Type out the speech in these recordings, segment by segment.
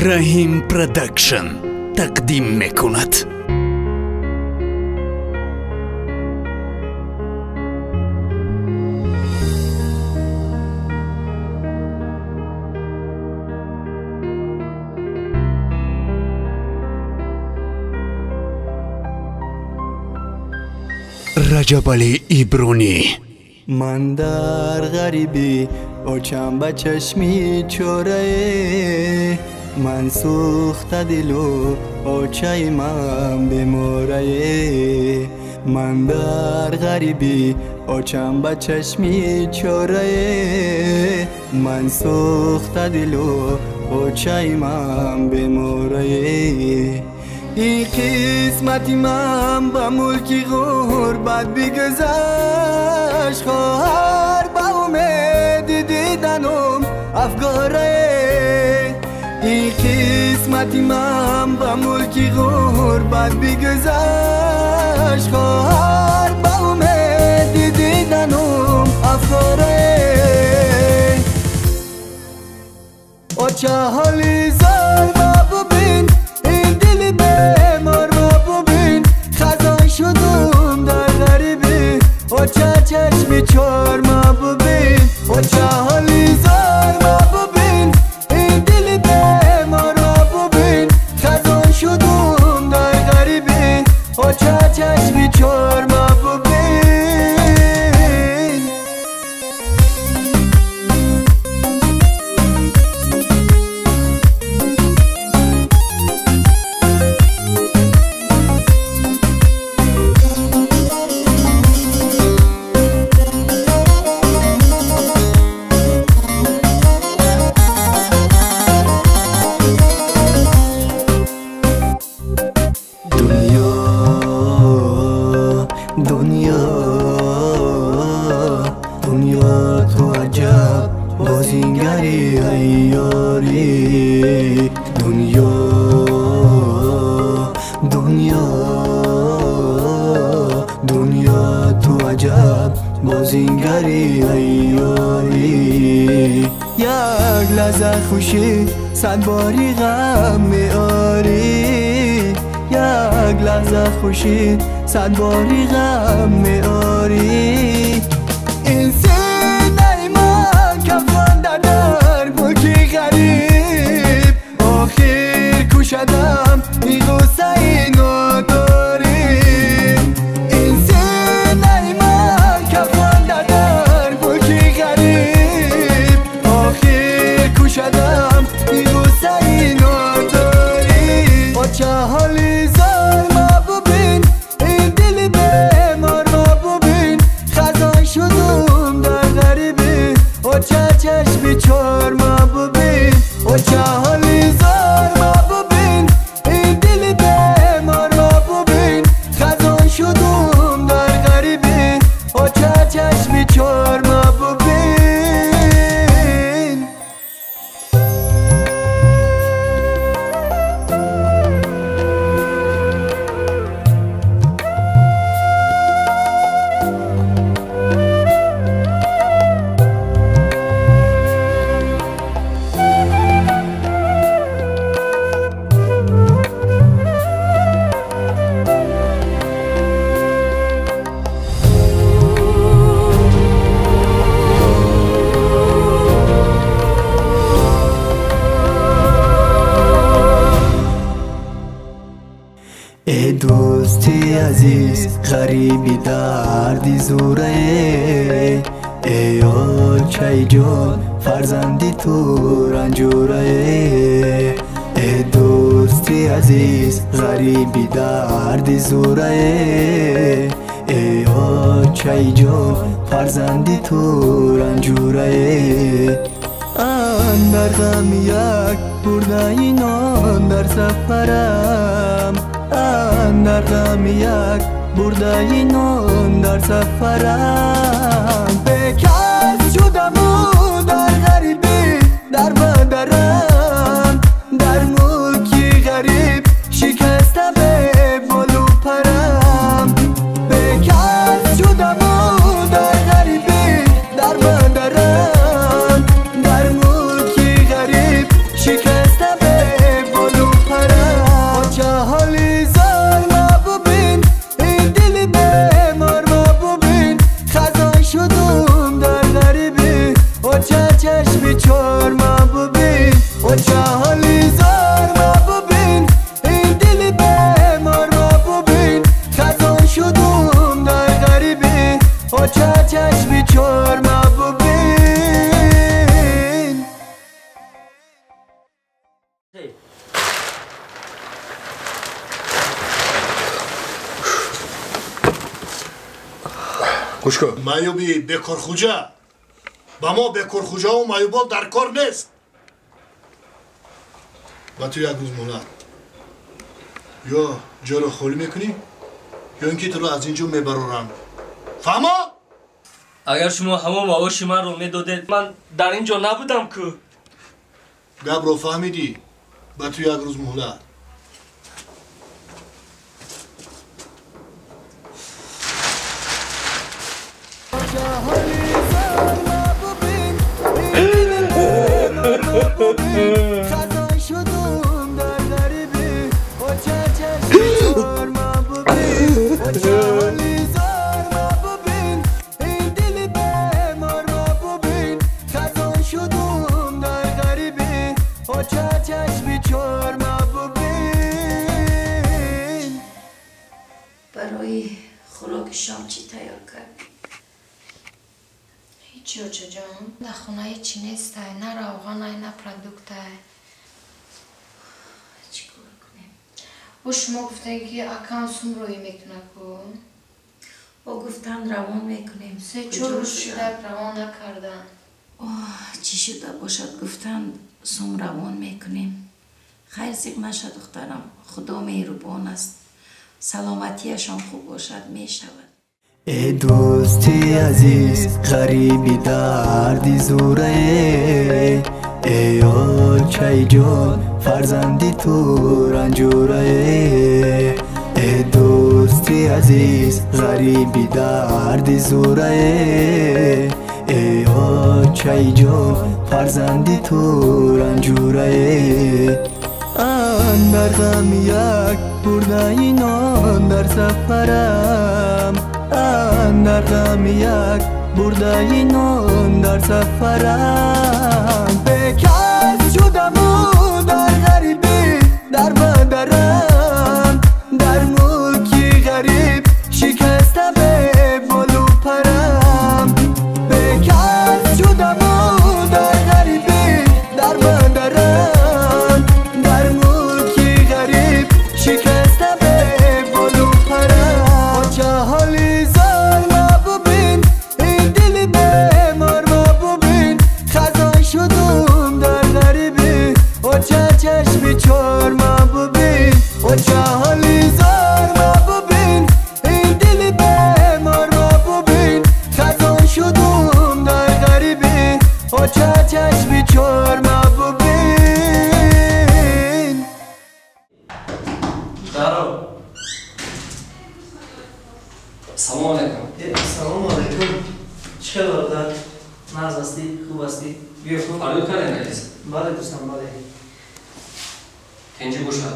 Раҳим Продакшн тақдим мекунад. Раҷабалӣ Ибронӣ. Ман дар ғарибӣ очам ба чашми чорае, ман сӯхта дилу очаи ман беморае. Ман дар ғарибӣ очам ба чашми чорае, ман сӯхта дилу очаи ман беморае. Ин қисмати ман ба мулки ғурбат бигузашт, хоҳар ба умеди диданум афгорае. Ин қисмати ман ба мулки ғурбат бигузашт, хоҳар ба умеди диданум афгорае. Оча ҳоли зор ма бубин, ин дили бемор ма бубин, хазон шудум дар ғарибӣ, оча чашми чор ма бубин. Оча ҳоли зор ма бубин, ин дили бемор ма бубин, хазон шудум дар ғарибӣ, оча чашми чор ма бубин. Дунё, дунё ту аҷаб бозингари айёрӣ. Дунё, дунё, дунё ту аҷаб бозингари айёрӣ. Як лаҳза хушӣ сад бори ғам меорӣ, як лаҳза хушӣ сад бори ғам меорӣ. Ин синаи ман кафонда дар мулки ғариб, охир кушадам ин ғуссаи нодорӣ. Ин синаи ман кафонда дар мулки ғариб, охир кушадам ин ғуссаи нодорӣ. Оча ҳоли зор ма бубин, ин дили бемор ма бубин, хазон шудум дар ғарибӣ, оча чашми чор ма бубин. Оча ҳоли зор ма бубин, ин дили бемор ма бубин, хазон шудум дар ғарибӣ, оча чашми чор ма бубин. Э дӯсти азиз, ғариби дарди зурае, э очаи ҷон, фарзанди ту ранҷурае. Э дӯсти азиз, ғариби дарди зурае, э очаи ҷон, фарзанди ту ранҷурае. Андар ғами як бурдаи нон дар сафарам, андар ғами як бурдаи нон дар сафарам. Бекас шудаму дар ғарибӣ дар бадарам, дар мулки ғариб шикаста беболу парам. Бекас шудаму дар ғарибӣ дар бадарам, дар мулки ғариб шикаста беболу. Гӯш кун. Маъюби бекорхуҷа. Ба мо бекорхуҷаву маъюбон дар кор нест. Ба ту як рӯз муҳлат. Ё ҷоро холӣ мекунӣ, ё ин ки туро аз ин ҷо мебарорам. Фаҳмо? Агар шумо ҳамон маоши манро медодед, ман дар ин ҷо набудам ку. Гапро фаҳмидӣ? Ба ту як рӯз муҳлат. Барои хӯроки шом чӣ тайёр кард? Ҳичи, очаҷон. Дар хона ҳичи нестай, на равғанай, на продуктай. Чӣ кор кунем? Бо шумо гуфтем, ки акам сум роҳӣ мекунад ку. О, гуфтан равон мекунем. Се-чор рӯз шуда равон накардан. Чӣ шуда бошад, гуфтан сум равон мекунем. Хайр, зиқ наша, духтарам. Худо меҳрубон аст. Саломатиашон хуб бошад, мешавад. Э дӯсти азиз, ғариби дарди зурае, э очаи ҷон, фарзанди ту ранҷурае. Э дӯсти азиз, ғариби дарди зурае, э очаи ҷон, фарзанди ту ранҷурае. Андар ғами як бурдаи нон дар сафарам, андар ғами як бурдаи нон дар сафарам. Бекас шудаму дар ғарибӣ дар бадарам, дар мулки ғариб шикаста беболу парам. Бекас шудаму дар ғарибӣ дар бадарам, дар мулки ғариб шикаста беболу парам. Оча ҳоли зор ма бубин, ин дили бемор ма бубин, хазон шудум дар ғарибӣ, оча чашми чор ма бубин. Оча ҳоли зор ма бубин, ин дили бемор ма бубин, хазон шудум дар ғарибӣ, оча чашми чор ма бубин. Даро. Салому алайкум. Салому алайкум. Чӣ хел, бародар? Нағз ҳастӣ? Хуб ҳастӣ? Биё кун. Фарёд кардем, азиз. Бале, дӯстам, бале. Тинҷӣ бошад.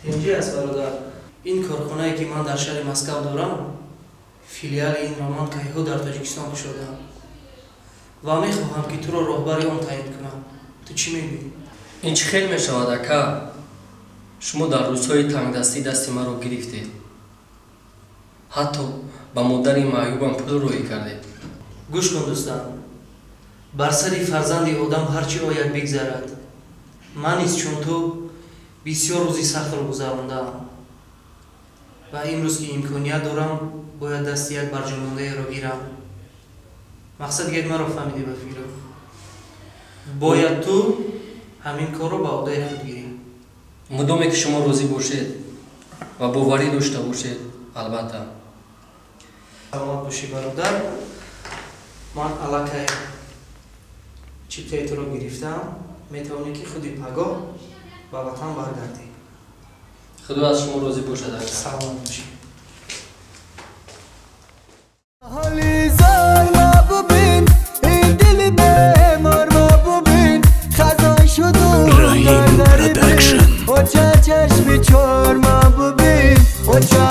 Тинҷӣ аст, бародар. Ин корхонае ки ман дар шаҳри Москав дорам, филиали инро ман кайҳо дар Тоҷикистон кушодам ва мехоҳам, ки туро роҳбари он таъин кунам. Ту чӣ мегӯӣ? Ин чӣ хел мешавад, ака? Шумо дар рӯзҳои тангдастӣ дасти маро гирифтед. Ҳатто ба модари маъюбам пул роҳӣ кардед. Гӯш кун, дӯстам. Бар сари фарзанди одам ҳар чӣ ояд бигзарад. Ман низ чун ту бисёр рӯзи сахтро гузарондаам ва имрӯз ки имконият дорам, бояд дасти як барҷомондаеро гирам. Мақсади гап маро фаҳмидӣ, ба фикрам. Бояд ту ҳамин корро ба ӯҳдаи худ гирӣ. Мудоме ки шумо розӣ бошед ва боварӣ дошта бошед, албатта. Саломат бошӣ, бародар. Ман аллакай чиптаи туро гирифтам. Метавонӣ ки худи пагоҳ ба ватан баргардӣ. Худо аз шумо розӣ бошад, ака. Саломат бошӣ. ҳоли зор ма бубин, ин дили бемор ма бубин, хазон шудум дар Раҳим ғарибӣ, Продакшн. оча чашми чор ма бубин. Оча